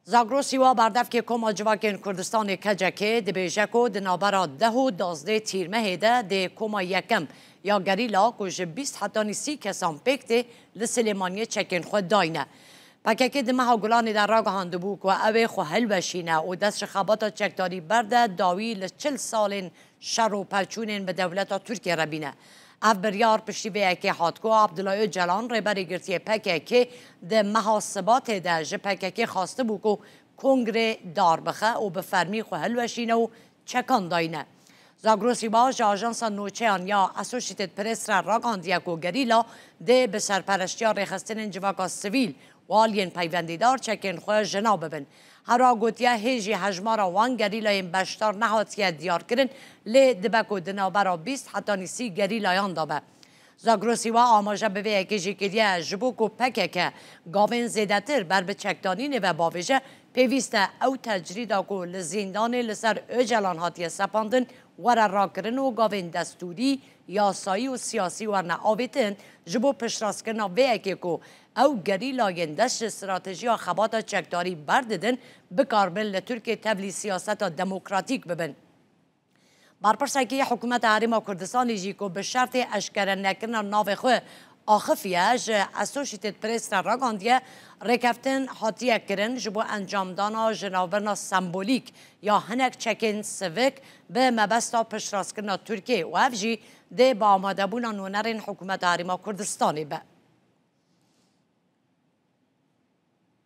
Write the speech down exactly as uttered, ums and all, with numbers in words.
Zagro Sîwa, berdevkê Koma Civakên Kurdistanê, K C K, dibêje ku di navbera deh û duwazdeh Tîrmehê de dê koma yekem ya gerîla ku ji bîst hetanî sî kesan pêk tê, li Silêmaniyê çekên xwe dayne. P K K di meha Gulanê de ragihandibû ku ew ê xwe hilweşîne û dest ji xebata çekdarî berde, dawî li çil salên şer û pevçûnên bi dewleta Tirkiyê re bîne. Ev biryar piştî vê yekê hat ku Abdullah Öcalan, rêberê girtiyê P K K, di meha Sibatê de ji P K K xwestibû ku kongrê dar bixe û bi fermî xwe hilweşîne û çekan dayne. Zagro Sîba ji ajansa nûçeyan ya Associated Press re ragihandiye ku gerîla dê bi serpereştiya rêxistinên civaka sivîl û aliyên peywendîdar çekên xwe jina bibin. Hera gotiye, hê jî hejmara wan gerîlayên beşdar nehatiye diyarkirin, lê dibe ku di navbera bîst hetanî sî gerîlayan de be. Zagro Sîwa amaje bi vê yekê jî kiriye, ji bo ku P K K gavên zêdetir ber bi çekdanînê ve bavêje, pêwîst e ew tecrîda ku li zîndanê li ser Ocalan hatiye sepandin were rakirin û gavên destûrî, yasayî û siyasî werine avêtin, ji bo piştrastkirina vê yekê ku ew gerîlayên dest ji stratejiya xebata çekdarî berdidin, bikaribin li Tirkiyê tevlî siyaseta demokratîk bibin. Berpirsekî Hikûmeta Herêma Kurdistanê jî ku bi şertê eşkere nekirina navê xwe axifiye, ji Associated Press re ragihandiye, rêkeftin hatiye kirin ji bo encamdana jinavbirina sembolîk ya hinek çekên sivik bi mebesta piştrastkirina Tirkiyê û ev jî dê bi amadebûna nûnerên Hikûmeta Herêma Kurdistanê be.